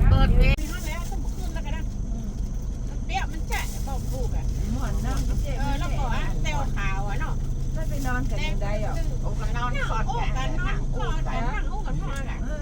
ເປີດເພງ ເປັນແບບມັນຈະບໍ່ຖືກອະ ມ່ວນເນາະ ເອີ ແລ້ວກໍແຕ່ວຂາວອະເນາະ ແລ້ວໄປນອນກັນຈັ່ງໃດອະ ໂອ້ ກໍນອນກອດກັນ ໂອ້ ກັນນອນ ໂອ້ ກັນນອນອະ ເອີ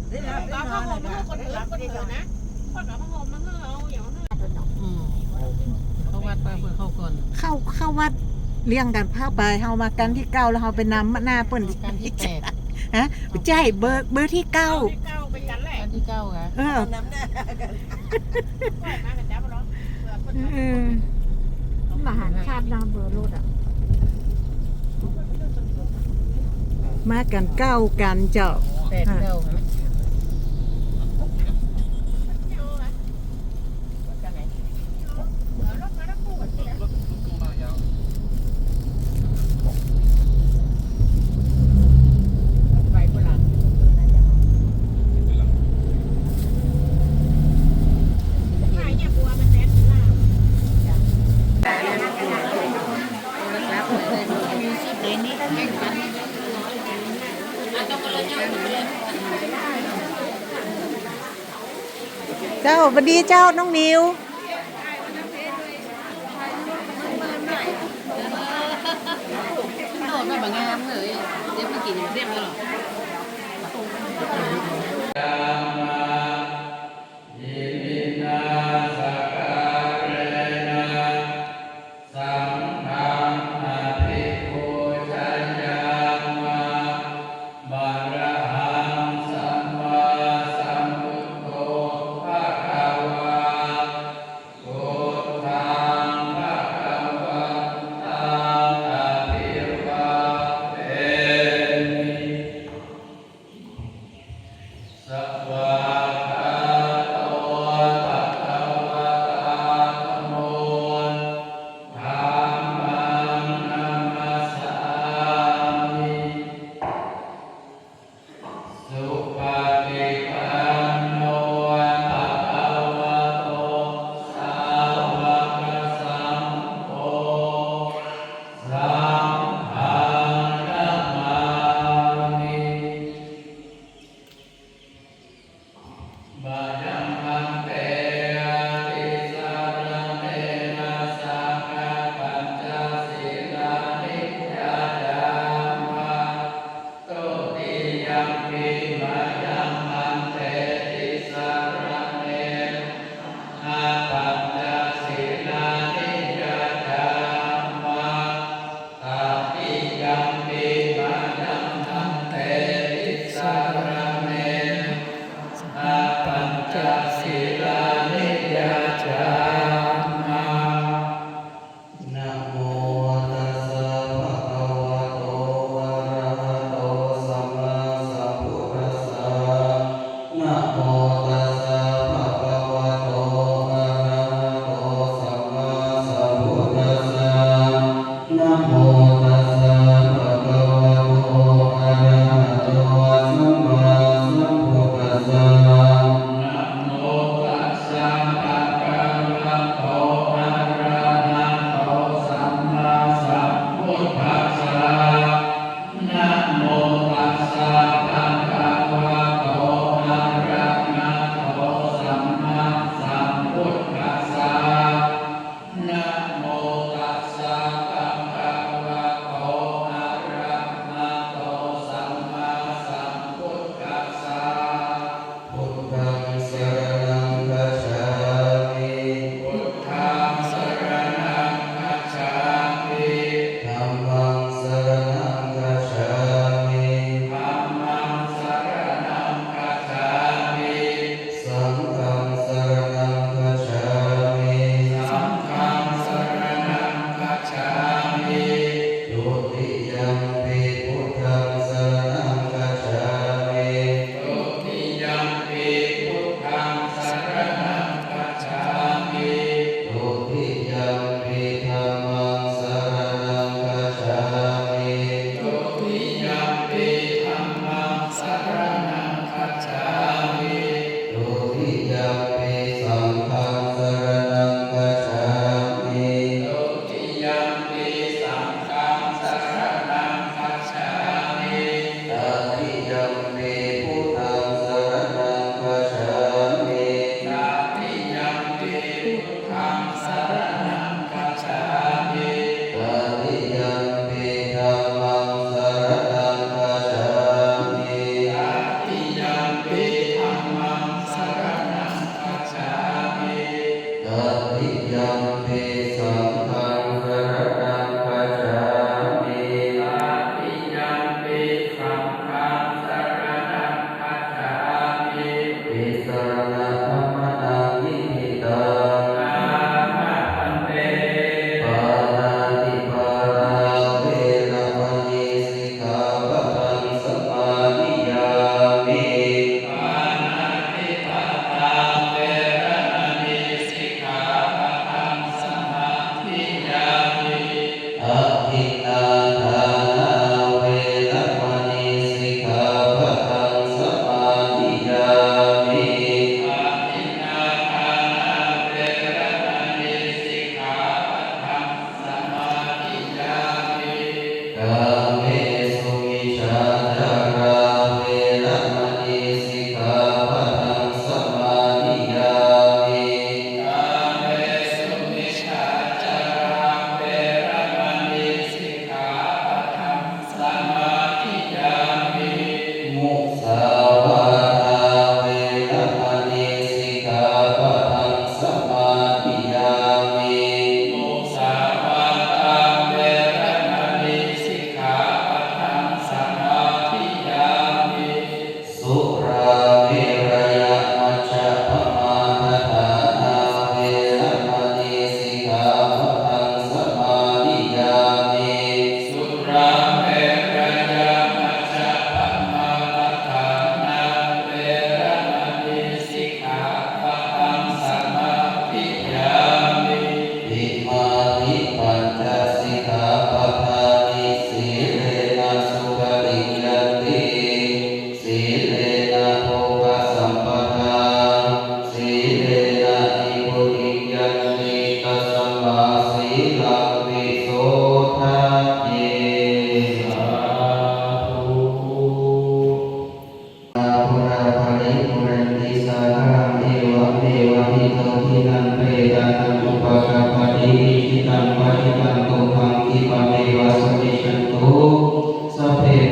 ໄດ້ແລ້ວໄປນອນ ກໍຜ້າຫົ່ມຄືຄົນອື່ນ ຄົນອື່ນນະ ເຂົາກໍຜ້າຫົ່ມມາຄືເຮົາ ຢ່າງວ່າຄື ອືມ ເຂົ້າວັດໄປເພິ່ນເຂົ້າກ່ອນ ເຂົ້າ ເຂົ້າວັດລຽງກັນພາໄປ ເຮົາມາກັນທີເກົ້າ ແລ້ວເຮົາໄປນຳໜ້າເພິ່ນ ກັນທີແປດ ຮະ ບໍ່ໃຊ່ ເບີ ເບີທີເກົ້າ ທີເກົ້າໄປກັນແຫຼະ ກັນທີເກົ້າກະ ເອີ ນຳໜ້າກັນ ເອີ ມາຫານຊາດນຳເບີລົດອະ ມາກັນເກົ້າກັນເຈົ້າ ແປດເກົ້າຫັ້ນນະ ເຈົ້າ ຫວັດດີເຈົ້າ ນ້ອງນິວ. ໂດດມາບໍ່ງາມເລີຍ ດຽວເພິ່ນກິນເປັນແບບນັ້ນເນາະ. ສັງຄັງອະພິປູຊະຍາມະ ອະລະຫັງ ສຳມາສຳພຸດໂທ ພະຄະວາ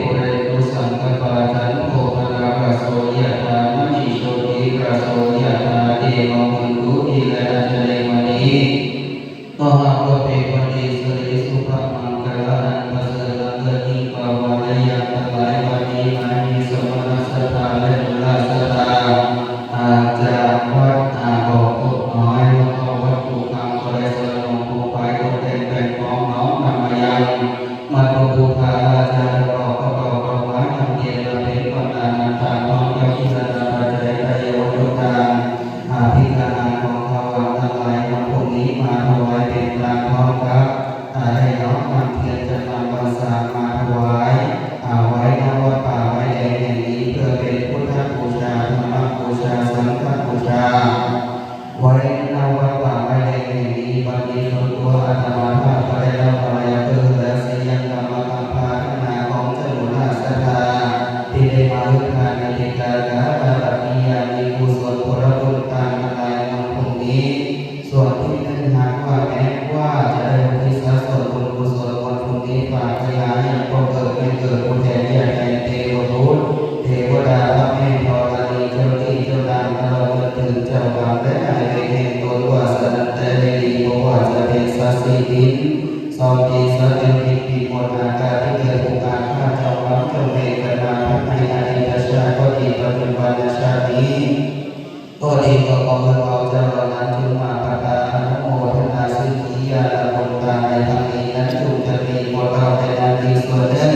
Pūrentu saṅkappā, cando paṇṇaraso yathā, maṇi jotiraso yathā, devā vassatu devatāyāti. ຂໍໃຫ້ເປັນວັນດີສິລິສຸພະມັງຄະລະອັນປະເສີດ ຫຼັງເກີດຮີດຟ້າຟ້າແລະຍາມທັງຫຼາຍ ບັດນີ້ໃຫ້ມີສະມະນະສັດທາ ແລະ ມຸລະສັດທາ ອາຈາກວັດ ອາ ບໍ່ກົດນ້ອຍ ແລ້ວກໍວັດພູຄຳ ກໍໄດ້ສະໜອງຂອງໄປຕົກແຕ່ງແປງປອງນ້ອມນຳມາຍັງ ມັດທະພູຊາລາຈານ ແລ້ວກໍເອົາດອກໄມ້ນຳທຽນມາເປັນບັນດານຳທານ ພ້ອມກັບທີ່ສະນາປັດໄຈໄຕຍະວັດຖຸຕ່າງ ອາ ພິກຂະຫານຂອງເຮົາທັງຫຼາຍ ວັນພรุ่ງນີ້ມາຖວາຍເປັນທານ ພ້ອມກັບ ອາ ໄດ້ນ້ອມນຳທຽນຈຳນຳວັນສາມາຖວາຍ ອາ ໄວ້ນຳວັດປ່າໄມ້ແດງແຫ່ງນີ້ ເພື່ອເປັນພຸດທະບູຊາ ທຳມະບູຊາ ສັງຄະບູຊາ ໄວ້ນຳວັດປ່າໄມ້ແດງແຫ່ງນີ້ ບັດນີ້ສ່ວນຕົວອາດຕະມາພາບກໍໄດ້ຮັບມາແລ້ວ ເພື່ອເຮືອນແລະຊະຍັງກຳມະກຳພາທະນາຂອງເຈົ້າບຸນຫຼາຍສັດທາ ທີ່ໄດ້ມາເຮືອນທານໃນເວລາກາລະບັດນີ້ ຢ່າງມີກຸສົນຜົນລະບຸນຕ່າງໆຫຼາຍໆ ວັນພรุ่ງນີ້ ສ່ວນທີໜຶ່ງ ຫາກວ່າແມ່ນວ່າຈະໄດ້ອຸທິດສ່ວນບຸນກຸສົນວັນພรุ่ງນີ້ ຝາກໄວ້ຫາຍັງບໍ່ເກີດ ໃຫ້ເກີດຜູ້ແທນຍາດແຫ່ງເທວະບຸດ ເທວະດາ ພະແມ່ທໍລະນີ ເຈົ້າທີ່ເຈົ້ານາງ ຕະຫຼອດຈົນເຖິງເຈົ້າກຳ ແລະ ນາຍເວນແຫ່ງຕົນ ວ່າສະນັ້ນແຕ່ໃດດີ ບໍ່ວ່າຈະເປັນສັດສີ່ດິນ ສອງຕີ ສັດເດວດິນ ປີໝົດ ອາກາດ ທີ່ເກີດຜູ້ອາຄາດ ເຈົ້າກຳ ເຈົ້າເວນກັນມາທັງໃນອະດີດຊາດກໍດີ ປັດຈຸບັນຊາດນີ້ ກໍດີ ກໍຂໍເອົາເຈົ້າເຫຼົ່ານັ້ນຈົ່ງມາປະທານອະນຸໂມທະນາ ຊຶ່ງກິລິຍານະບຸນຕາໃນຄັ້ງນີ້ນັ້ນ ຈົ່ງຈະມີບໍ່ເທົ່າແຕ່ນັ້ນອີກສ່ວນໜຶ່ງ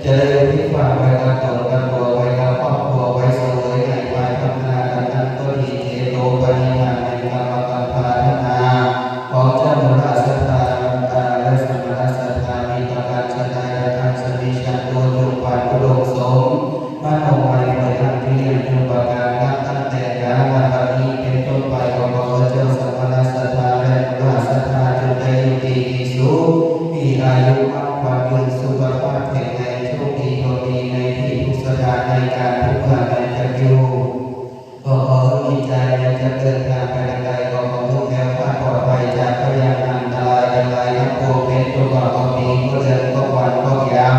ຈະໄດ້ອຸທິດຝາກໄວ້ກັບຕົນກັບຕົວ ໄວ້ກັບຄອບຄົວ ໄວ້ສະເຫວີຍໃນພາຍພາກໜ້າກັນນັ້ນກໍດີ ເຈໂຕປະນິຖານແມ່ນກຳມະກຳພາທະນາຂອງເຈົ້າບຸນຫຼາຍສັດທາ ແລະ ສະມະນະສັດທາ ມີປະການສະໃດ ແລະ ອັນສະມີສັນໂຕ ຈົ່ງປານອຸດົມສົມ ມະໂນໄມເປີດອັນພິລິຍັງຈຸປະການ ນັບຕັ້ງແຕ່ກາລະບັດນີ້ເປັນຕົ້ນໄປ ກໍຂໍເຈົ້າສະມະນະສັດທາ ແລະ ມຸລະສັດທາ ຈົ່ງໄດ້ຢູ່ດີມີສຸກ ມີອາຍຸໝັ້ນຂວັນຍືນ ສຸຂະພາບແຂງແຮງ ໂຊກດີດວງດີໃນທີ່ທຸກສະຖານ ໃນການທຸກເມື່ອແມ່ນຈັກຢູ່ ກໍຂໍໃຫ້ມີໃຈແມ່ນຈັກເດີນທາງໄປທາງໃດ ກໍຂໍໃຫ້ແຄ້ວຄາດປອດໄພຈາກພະຍານອັນຕະລາຍທັງຫຼາຍທັງປວງ ເປັນຕົວບາບກໍປີ ກໍເດືອນກໍວັນກໍຍາມ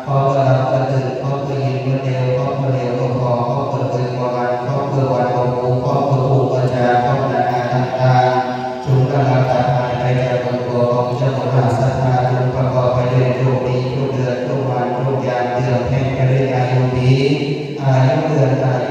ຂໍເພື່ອຫຼັບເພື່ອຕື່ນ ຂໍເພື່ອຢືນເພື່ອເລວ ຂໍເພື່ອເລວກໍພໍ ຂໍເພື່ອເກີດກໍຫັນ ຂໍເພື່ອວັດກໍຮູ້ ຂໍເພື່ອຮູ້ກໍຈາ ຂໍນານາຕ່າງໆ ຈົ່ງລະງັບຕັດຫາຍໄປຈາກຕົນຕົວຂອງເຈົ້າບຸນຫຼາຍສັດທາ ຈົ່ງປະກອບໄປດ້ວຍໂຊກດີ ໂຊກເດືອນ ໂຊກວັນ ໂຊກຍາມ ເດືອນແພງໄປດ້ວຍອາຍຸປີ ອາຍຸເດືອນ ອາຍຸ